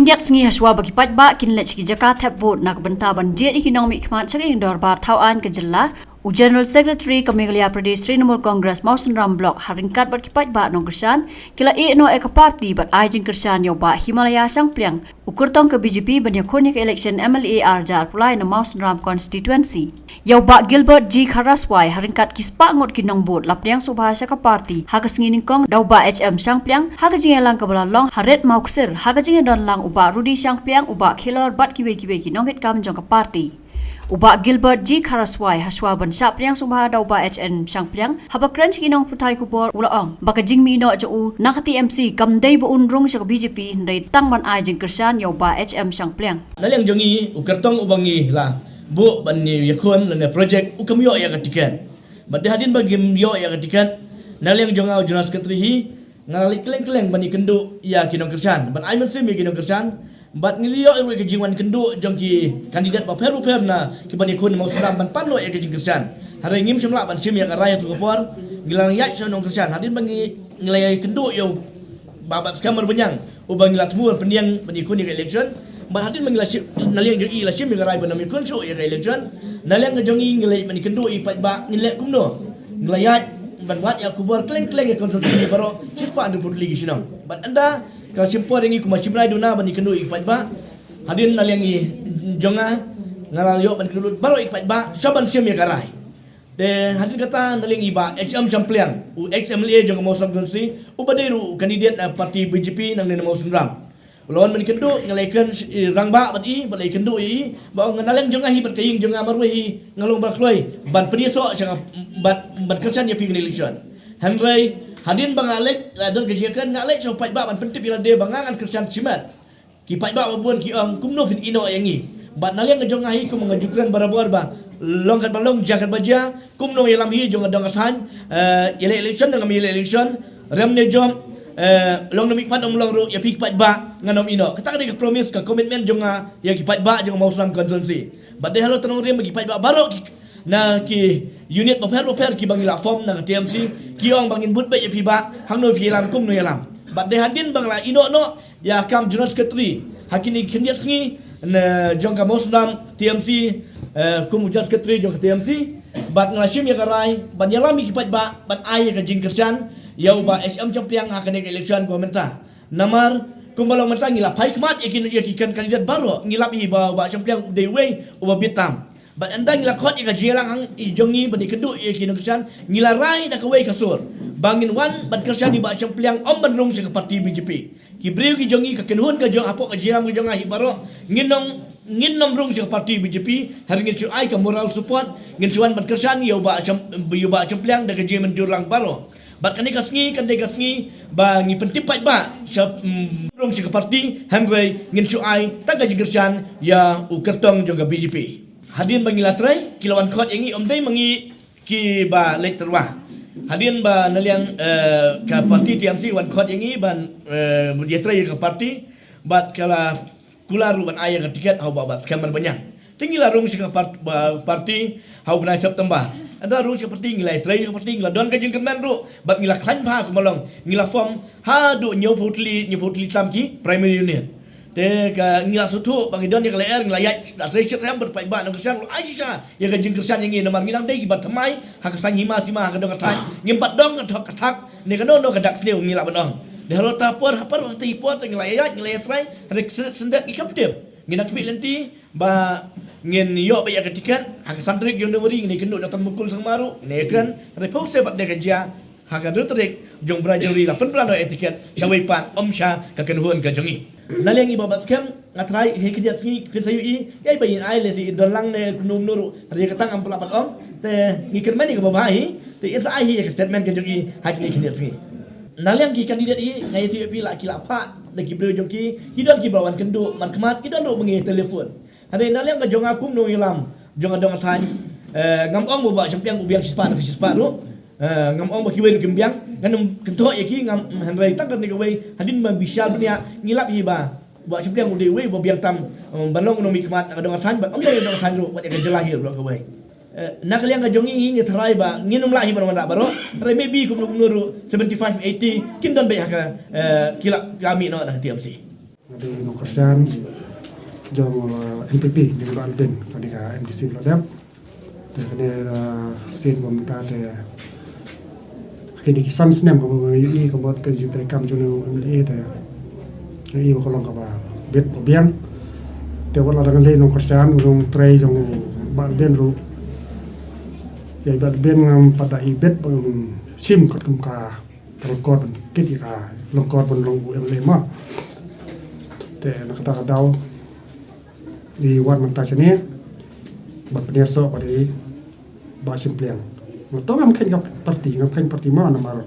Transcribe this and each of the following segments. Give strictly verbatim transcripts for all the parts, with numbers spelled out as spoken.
Ïa sngi hashwa ba ki paidbah kin leit sha ki jaka thep vote na ka bynta ban jied ïa ki nongmihkhmat sha ka ïing dorbar thaw aiñ ka jylla, u General Secretary ka Meghalaya Pradesh Trinamool Congress Mawsynram Block ha ryngkat bad ki paidbah nongkyrshan ki la ïeh noh ïa ka party bad ai jingkyrshan ïa u Bah Himalaya Shangpliang, u kyrtong ka B J P ban ïakhun ïa ka election M L A arhajar arphew lai na Mawsynram constituency. Ïa u Bah Gilbert G Kharaswai ha ryngkat ki spah ngut ki nongbud la pdiang sngewbha sha ka party ha ka sngi nyngkong da u Bah H M Shangpliang ha ka jingïalang kaba la long ha Rit Mawksir ha ka jingïadon lang u Bah Rudy Shangpliang, u Bah Khelor bad kiwei kiwei ki nonghitkam jong ka party. U Bah Gilbert G Kharaswai hashwa ban shah pdiang sngewbha da u Bah H M Shangpliang, haba kren sha ki nongpathai khubor u la ong ba ka jingmih noh jong u na ka T M C kam dei ba un rung sha ka B J P hynrei tang ban ai jingkyrshan ïa u Bah H M Shangpliang. Na liang jong ngi u kyrtong uba ngi la buh ban ïakhun lane project u kam ïoh ïa ka tiket. Bad dei hadien ba ngim ïoh ïa ka tiket, na liang jong nga u General Secretary hi, nga la leit kylleng kylleng ban ïakynduh ïa ki nongkyrshan, ban ai mynsiem ïa ki nongkyrshan. Bad ngi la ïoh ruh ïa ka jingwan kynduh jong ki kandidat bapher bapher na ki ban ïakhun na Mawsynram ban pan noh ïa ka jingkyrshan. Hynrei ngim shym lah ban shim ïa ka rai ha tu ka por. Ngi la ïaid sha nongkyrshan hadien ba ngi, ngi la ïakynduh ïa u Bah Batskhem Marbaniang uba ngi la thmu ban pynïeng ban ïakhun ïa ka election. Bad hadien ba ngi la shim, na liang jong i la shim ïa ka rai ban ym ïakhun shuh ïa ka election, na liang ka jong i ngi la ïaid ban ïakynduh ïa ki paidbah, ngi leh kumno? Ngi la ïaid ban wad ïa ka khubor kylleng kylleng ïa ka constituency baroh shispah hynriewphew tylli ki shnong. Bad ynda ka shim por ïa ngi kum u shim rai duna ban ïakynduh ïa ki paidbah, hadien na liang i jong nga, nga la ïoh ban kynduh baroh ïa ki paidbah sha ban shim ïa ka rai. Te hadien kata na liang i Bah H M Shangpliang, u ex M L A jong ka Mawsynram constituency, uba dei ruh u kandidat na party B J P nangne na Mawsynram, u la wan ban ïakynduh. Nga la ïakren, eh, rangbah bad i, bad la ïakynduh ïa i, ba ong na liang jong nga hi bad ka ïing jong nga marwei hi nga long ba kloi ban pynïasoh sha ka, bad ban kyrshan ïa phi ha kane ka election. Hynrei hadien ba nga leit, la don ka jingkren, nga leit sha u paidbah ban pyntip ïa lade ba nga ngan kyrshan shimet. Ki paidbah ba bun ki ong kumno phin ïehnoh ïa ngi. Bad na liang ka jong nga hi kum nga ju kren barabor ba long katba long, jia katba jia, kumno ïalam hi jong ka dong ka thaiñ, eh, ïaleh election ne ngam ïaleh election, rem ne jop, eh, long ne mihkhmat ym long ruh, ïa phi ki paidbah ngan ym ïehnoh. Kata ka dei ka promise, ka commitment jong nga ïa ki paidbah jong ka Mawsynram constituency. Bad dei halor tnong rim ba ki paidbah baroh ki, na ki unit bapher bapher kiba ngi la form na ka T M C, ki ong ba ngin bud beit ïa phi bah, hangno phi ïalam kumno ïalam. Bad dei hadien ba nga la ïehnoh noh ïa ka kam General Secretary ha kine ki khyndiat sngi na jong ka Mawsynram T M C, eh, kum u General Secretary jong ka T M C, bad nga la shim ïa ka rai ban ïalam ïa ki paidbah ban ai ïa ka jingkyrshan ïa u Bah H M Shangpliang ha kane ka election ba mynta. Namar kumba long mynta ngi la phai khmat ïa ki, ïa ki kan kandidat baroh, ngi lap hi ba u Bah Shangpliang u dei uwei uba bit tam. Bad ynda ngi la khot ïa ka jingïalang hangta jong ngi ban ïakynduh ïa ki nongkyrshan, ngi la rai da kawei ka sur ba ngin wan ban kyrshan ïa u Bah Shangpliang, ym ban rung sha ka party B J P. Ki briew ki jong ngi, ka kynhun ka jong, hapoh ka jingïalang ka jong nga hi baroh, ngin ym, ngin ym rung sha ka party B J P. Hynrei ngin shu ai ka moral support, ngin shu wan ban kyrshan ïa u Bah Shang, ïa u Bah Shangpliang da ka jingmynjur lang baroh. Bad kane ka sngi kan dei ka sngi ba ngi pyntip paidbah, sha, mm, rung sha ka party, hynrei ngin shu ai tang ka jingkyrshan ïa u kyrtong jong ka B J P. Hadien ba ngi la trei, ki la wan khot ïa ngi, ym dei ma ngi kiba leit tyrwa. Hadien ba na liang, eh, ka party T M C wan khot ïa ngi ban, eh, ïatrei ïa ka party, bad ka la kular ruh ban ai ïa ka tiket ha u Bah Batskhem Marbaniang. Te ngi la rung sha ka part-, ba, party ha u bnai September. Ynda rung sha ka party, ngi la ïatrei sha ka party, ngi la don ka jingkyrmen ruh, bad ngi la khlaiñ bha kumba long, ngi la form haduh hynñiewphew tylli, hynñiewphew tylli tam ki primary unit. Te ka ngi la sngewthuh ba ngi don ïa ka lyer, ngi la ïaid, la trei shitrhem bad paidbah nongkyrshan, la ai shisha ïa ka jingkyrshan ïa ngi, namar ngi dang dei kiba thymmai ha ka saiñ hima sima, ha ka dong ka thaiñ, ngim pat don ka thok ka thak ne kano kano ka dak sniew, ngi lah ban ong. Dei halor ta por, ha por, ha ta por te ngi la ïaid, ngi la ïatrei, hynrei ka syndet, syndet ki kam tip. Ngi nang khmih lynti ba ngin ïoh beit ïa ka tiket ha ka san tarik jong January, ngin ïakynduh da u Bah Mukul Sangma ruh, ngin ïakren, hynrei phew seh pat dei ka jia ha ka hynriew tarik jong u bnai January, la pynpra noh ïa ka tiket sha wei pat, ym sha ka kynhun ka jong ngi. Na liang i Bah Batskhem, nga tharai ha ki khyndiat sngi phin sa ïohi, ïa i ba in ai lehse in don lang ne kumno kumno ruh, hynrei kata ngam pat lah ban ong. Te ngi kyrmen ïa kaba bha hi, te in sa ai hi ïa ka statement ka jong i ha kine ki khyndiat sngi. Na liang ki kandidat hi, nga ïathuh ïa phi, la ki la phah da ki briew jong ki, ki don kiba wan kynduh markhmat, ki don ruh ba ngi telefon. Hynrei na liang ka jong nga kum u nongïalam jong ka dong ka thaiñ, eh, ngam ong ba u Bah Shangpliang u biang shispah na ka shispah ruh. Eh, ngam ong ba kiwei ruh kim biang, ngan ym kynthoh ïa ki, ngam, hynrei tang kane kawei, hadien ba bishar bniah, ngi lap hi ba u Bah Shangpliang u dei uwei uba biang tam, eh, ban long u nongmihkhmat na ka dong ka thaiñ, bad ym dei na ka dong ka thaiñ ruh, wat ïa ka jylla hi ruh kawei. Eh, na ka liang ka jong ngi, ngi tharai ba ngin ym lah hi ban wanrah baroh, hynrei maybe kumno kumno ruh seventy-five eighty kin don beit ha ka, eh, ki la, ki la mih noh na ka T M C. Nga dei nongkyrshan jong, uh, N P P, jong Bah Albin, kane ka M D C ba la dep. Te kane, uh, sien ba mynta te kine ki san snem kaba nga ïohi ka bad ka jingtrei kam jong u M L A te nga ïohi ba ka long kaba bit ba biang. Te wat la dang lei nongkyrshan u nongtrei jong Bah Albin ruh. Ïa Bah Albin ngam pat da i bit ba ngam shim katkum ka lyngkor ban kit ïa ka lyngkor ban long u M L A ma. Te na kata ka daw i wan mynta shane ban pynïasoh bad i Bah Shympliang. Nga to ngam kheiñ ka party, ngam kheiñ party ma namar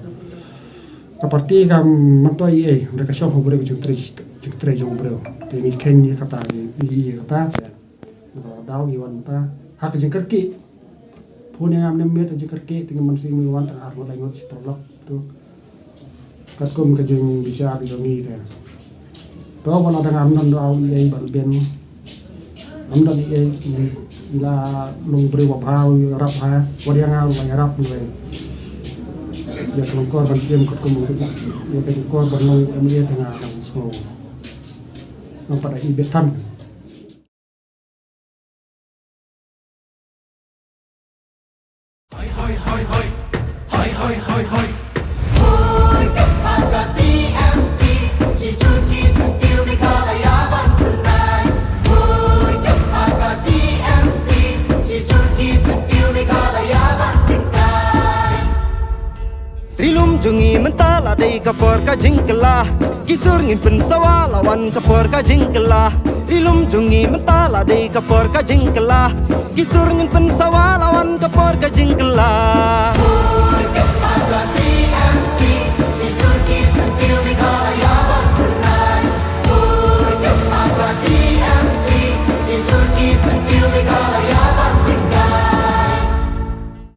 ka party kam mynta i ei, hynrei ka shong ha u briew ka jingtrei, jingtrei jong u briew. Te ngi kheiñ ïa kata, ngi ïa kata. Te na kata ka daw i wan mynta ha ka jingkyrkieh. Phone ïa nga mynne miet ha jingkyrkieh, te ngi mynsiem ngi wan tang ar ngut lai ngut shi paralok tu. Katkum ka jingbishar jong ngi te. To wat la dang ngam don daw ei ei ban biang. Ngam don ei ei, i la long briew ba bha, ïarap ha, wat ïa nga ruh la ïarap ruh. Ïa ka lyngkor ban shim katkum ïa ka lyngkor ban long M L A te nga dang sngew ngam pat da i bit tam. Ri lum jong ngi mynta la dei ka por ka jingkylla. Ki sur ngin pynsawa la wan ka por ka jingkylla. Ri lum jong ngi mynta la dei ka por ka jingkylla. Ki sur ngin pynsawa la wan ka por ka jingkylla.